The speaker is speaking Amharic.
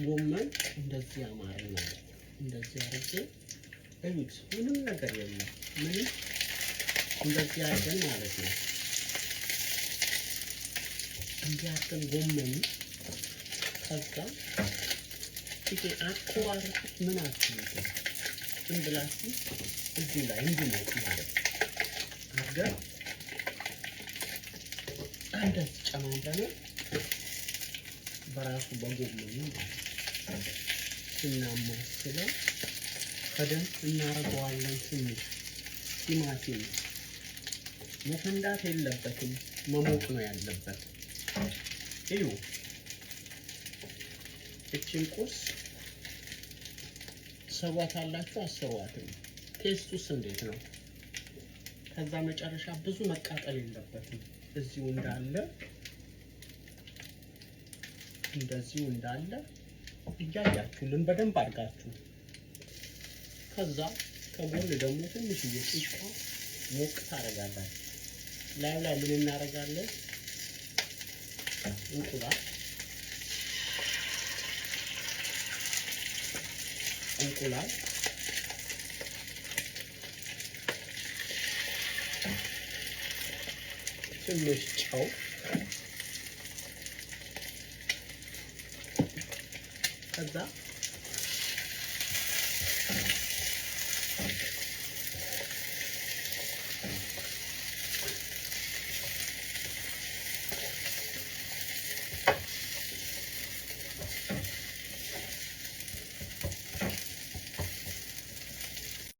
ጎመን እንደዚህ አማረኝ ማለት ነው። እንደዚህ አድርጌ እዩት። ምንም ነገር የለም። ምንም እንደዚህ አድርገን ማለት ነው። እንዲህ አድርገን ጎመኑ ከዛ ይሄ አቆራረጡት ምን አትሉት ዝም ብላችሁ እዚሁ ላይ እንዲሞቅ ማለት ነው አድርገን እንደዚህ ጨማምረን በራሱ በጎመኑ ማለት ነው ስናማስለው ከደን እናደርገዋለን። ትንሽ ቲማቲም መፈንዳት የለበትም፣ መሞቅ ነው ያለበት። እዩ እችን ቁርስ ትሰሯታላችሁ አሰሯትም። taste ኡስ እንዴት ነው? ከዛ መጨረሻ ብዙ መቃጠል የለበትም። እዚሁ እንዳለ እንደዚሁ እንዳለ እያያችሁልን በደንብ አድርጋችሁ። ከዛ ከጎን ደግሞ ትንሽዬ ቂጣ ሞቅ ታደርጋላችሁ። ላዩ ላይ ምን እናደርጋለን? እንቁላል እንቁላል ትንሽ ጨው፣ ከዛ